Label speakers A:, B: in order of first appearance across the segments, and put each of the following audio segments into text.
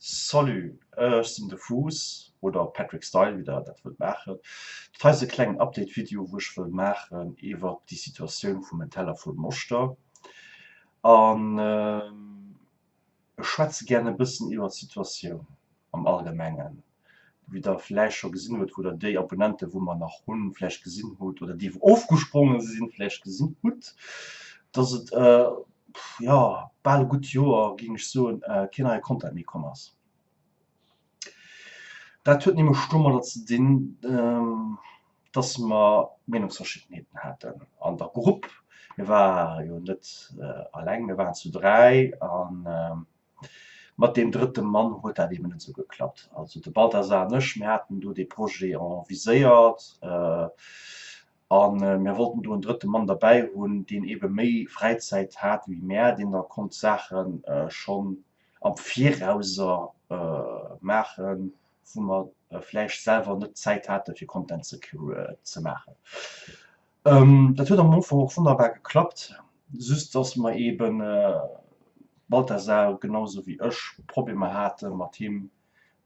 A: Salut, ech sinn de Fuuss, oder Patrick Style, wéi der dat wëllt maachen. Dat hei ass e klengen Update-Video, wou ech wëll maachen iwwert déi Situatioun vum En Teller voll Moschter. An ech schwätze gären e bëssen iwwert d'Situatioun am Allgemengen, wéi der vläicht scho gesinn hutt, oder déi Abonnenten, wou mer nach hunn, vläicht gesinn hutt, oder déi wou ofgespronge sinn, vläicht gesinn hutt, dass et jo bal e gutt Joer, géing ech soen, keen neie Content méi komm ass. Dat huet nämlech domadder ze dinn, dass mer Meenungsverschiddenheeten haten an der Grupp. Mir ware jo net eleng, mir waren zu 3 an Mat deem drëtte Mann huet dat eben net esou geklappt. Also de Balthasar an ech, mir haten do dee Projet enviséiert a mir wollten do en drëtte Mann derbäi hunn, deen ebe méi Fräizäit hat wéi mär, deen da konnt Saache schonn am Virauser maachen, wou mer vläicht selwer net d'Zäit hate fir Content ze maachen. Dat huet am Ufank och wonnerbar geklappt, just dass mer eben, Balthasar genau sou wéi ech, Problemer hate mat him,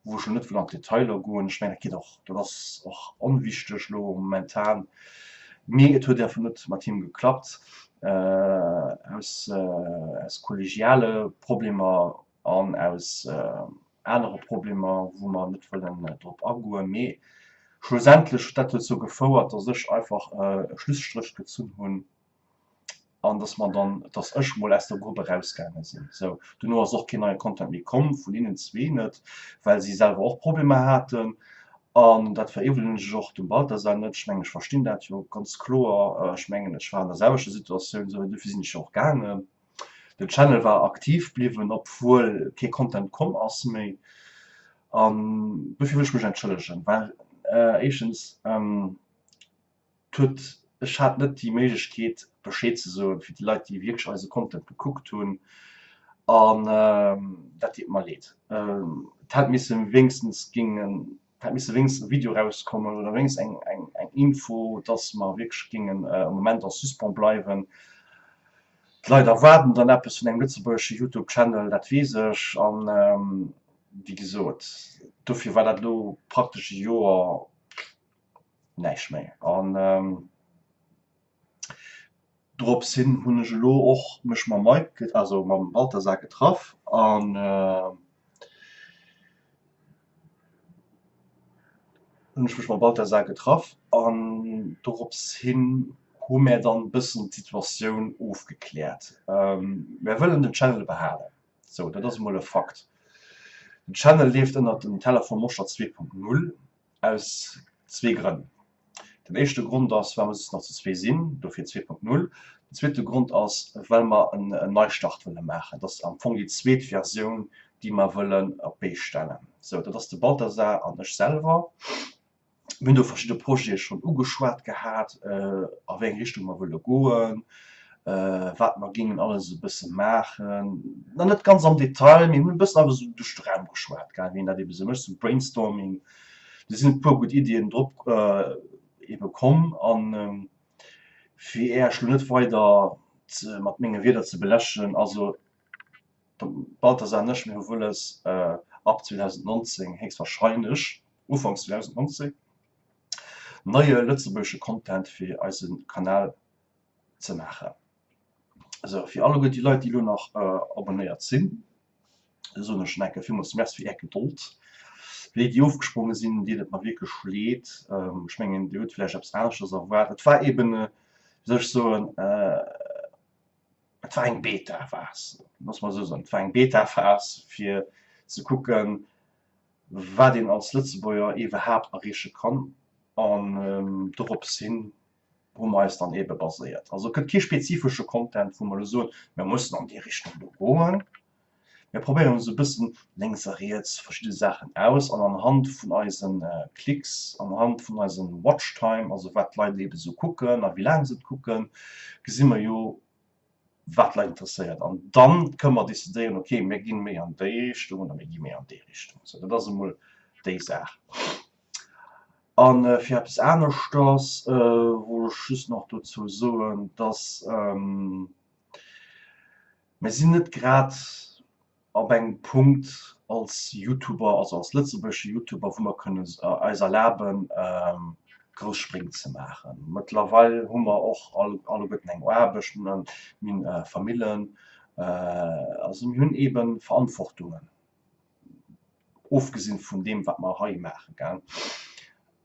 A: wou ech lo net wëll an d'Detailer goen. Ech mengen dat geet och, dat ass och onwichteg lo momentan, mee et huet einfach net mat him geklappt aus aus kollegiale Problemer an aus anere Problemer, wou mer net wëllen drop agoen. Mee schlussendlech huet dat dozou gefouert, dass ech einfach e Schlusstréch gezunn hunn an dass mer dann, dass ech mol aus der Grupp erausgaange sinn. Sou, dono ass och keen neie Content méi komm, vun hinnen zwee net, well si selwer och Problemer haten. An dat veriwwelen ech och dem Balthasar net. Ech mengen, ech verstinn dat jo ganz kloer. Ech mengen, ech war an der selwechter Situatioun, sou, dofir sinn ech jo och gaangen. Den Channel war aktiv bliwwen, obwuel kee Content komm ass méi. An dofir wëll ech mech entschëllegen, well éischtens huet ech hat net déi Méiglechkeet Bescheed ze soen fir déi Leit déi wierklech eise Content gekuckt hunn an dat deet mer leed. Et hätt misse wéinstens géingen Et hätt misse wéinstens e Video erauskommen oder wéinstens eng, eng, eng Info, dass mer wierklech géingen e Moment en suspens bleiwen. D'Leit erwaarden dann eppes vun engem lëtzebuergesche Youtube-Channel, dat weess ech. An, wéi gesot, dofir war dat elo praktesch e Joer näischt méi. An dorops hin hunn ech elo och mech mam Mike, also mam Balthasar getraff an, hunn ech mech mam Balthasar getraff an dorops hin hu mär dann e bëssen d'Situatioun ofgekläert. Mär wëllen den Channel behalen, sou dat ass emol e Fakt. Den Channel leeft ënnert dem Teller vum Moschter 2.0 aus zwee Grënn. Den éischte Grond ass, well mer just nach zu zwee sinn, dofir 2.0. Den zweete Grond ass, well mer en Neistart wëlle maachen. Dat ass am Fong déi zweet Versioun, déi mer wëllen op d'Bee stellen. Sou, dat ass de Balthasar an ech selwer. Mir hunn do verschidde Projete schonn ugeschwat gehat, a wéi eng Richtung mer wëlle goen, wat mer géingen alles e bësse maachen. Nach net ganz am Detail, mee hunn e bëssen einfach esou duerch de Raum geschwat gehat, wéi een dat ebe sou mécht, sou Brainstorming. Do sinn e puer gutt Iddien drop ebe komm an fir Äech lo net weider ze mat menge Wierder ze belästegen, also de Balthasar an ech, mir hu wëlles ab 2019, héchstwahrscheinlech Ufanks 2019, neie lëtzebuergesche Content fir eise Kanal ze maachen. Sou, fir alleguer déi Leit, déi elo nach abonnéiert sinn, soen ech enke villmools Merci fir Är Gedold. Fir déi, déi ofgespronge sinn, deet et mer wierklech leed. Ech mengen, Dir hutt vläicht eppes aneschters erwaart. Et war eben, wéi soll ech soen, et war eng Beta-Phas, loosse mer esou soen, et war eng Beta-Phas, fir ze kucken, wat een als Lëtzebuerger iwwerhaapt erreeche kann. An dorops hin hu mer eis dann eebe baséiert. Also et gëtt kee spezifesche Content, wou mer elo soen, mir mussen an déi Richtung do goen. Mir probéieren esou e bëssen lénks a riets verschidde Saachen aus an anhand vun eise Klicks, anhand vun eisem Watchtime, also wat d'Leit eebe sou kucken a wéi laang se et kucken, gesi mer jo, wat d'Leit interesséiert. An dann kënne mer decidéieren, okay, mir gi méi an déi Richtung oder mir gi méi an déi Richtung. Sou, dat ass emol déi Saach. A fir eppes aneschters wollt ech just nach dozou soen, dass mir sinn net grad. op engem Punkt als Youtuber, also als lëtzebuergesche Youtuber, wou mer kënnen eis erlaben, grouss Spréng ze maachen. Mëttlerweil hu mer och alleguerten eng Aarbecht, mir hunn Famillen, also mir hunn eebe Verantwortungen. Ofgesinn vun deem wat mer hei maachen, gell.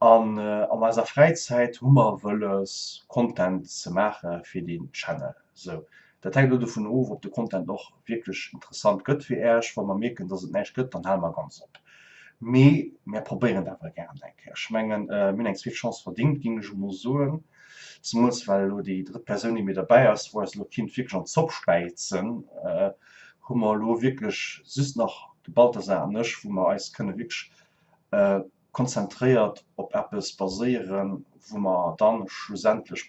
A: An an eiser Fräizäit hu mer wëlles Content ze maache fir dee Channel. Sou, dat hänkt elo dovun of, ob de Content och wierklech interessant gëtt fir Äech. Wa mer mierken, dass et näischt gëtt, dann hale mer ganz op. Mee mär probéieren et awer gären eng Kéier. Ech mengen, mir hunn eng zweet Chance verdingt, géing ech emol soen. Zemools well elo déi drëtt Persoun, déi mir derbäi ass, wou eis elo kinnt wierklech an d'Zopp späizen, hu mer elo wierklech just nach de Balthasar an ech, wou mer eis kënne wierklech konzentréiert op eppes baséieren, wou mer dann schlussendlech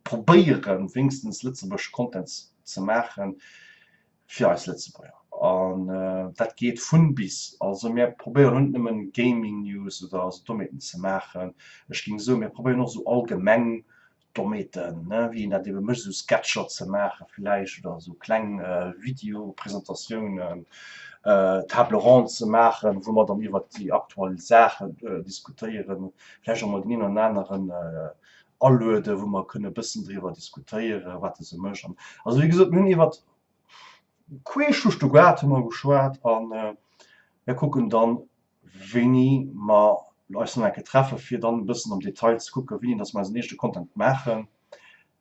A: probéieren, wéinstens lëtzebuergesche Content ze maachen fir eis Lëtzebuerger. An dat geet vun bis. Also mir probéieren elo net nëmmen Gaming News oder esou Dommheeten ze maachen. Ech géing soen, mir probéieren och esou allgemeng Dommheeten, ne, wéi een dat ebe mécht, esou Sketcher ze maache villäicht oder esou kleng Videopresentatiounen, Table ronde ze maachen, wou mer dann iwwert déi aktuell Saachen diskutéieren, vläicht och mol deen een oder aneren alueden, wou mer kënne e bëssen driwwer diskutéieren, wat e sou mécht. An also wéi gesot, mir hunn iwwert queesch duerch de Gaart hu mer geschwat a mir kucken dann, wéini mer eis nach eng Kéier treffen, fir dann e bëssen am Detail ze kucken, wéini dass mer eisen éischte Content maache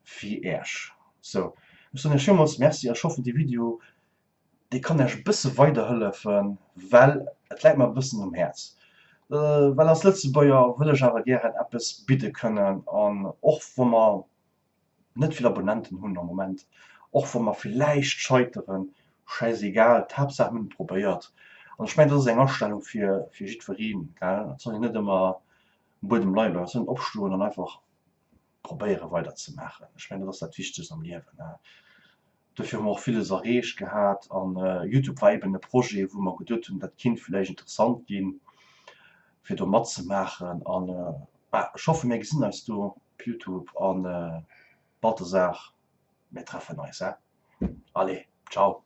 A: fir Äech. Sou, ech soen Iech villmools Merci a ech hoffen, dee Video, dee kann Iech e bësse weiderhëllefen, well et läit mer e bëssen um Häerz, well als Lëtzebuerger wëll ech awer gären eppes bidde kënnen an och wa mer net vill Abonnenten hunn am Moment, och wa mer villäicht scheiteren, schäisegal, d'Haaptsaach mir hunn et probéiert. An ech mengen, dat ass eng Astellung fir fir jiddwereen, gell, et soll een net ëmmer um Buedem leie bleiwen, et soll een opstoen an einfach probéiere weider ze maachen. Ech mengen, dat ass dat Wichtegst am Liewen. Dofir hu mer och villes erreecht gehat an Youtube war eben e Projet, wou mer geduet hunn, dat kinnt villäicht interessant ginn, fir do matzemaachen. An bah, ech hoffen, mir gesinn eis do op Youtube an Balthasar, mir treffen eis, he? Allez, ciao!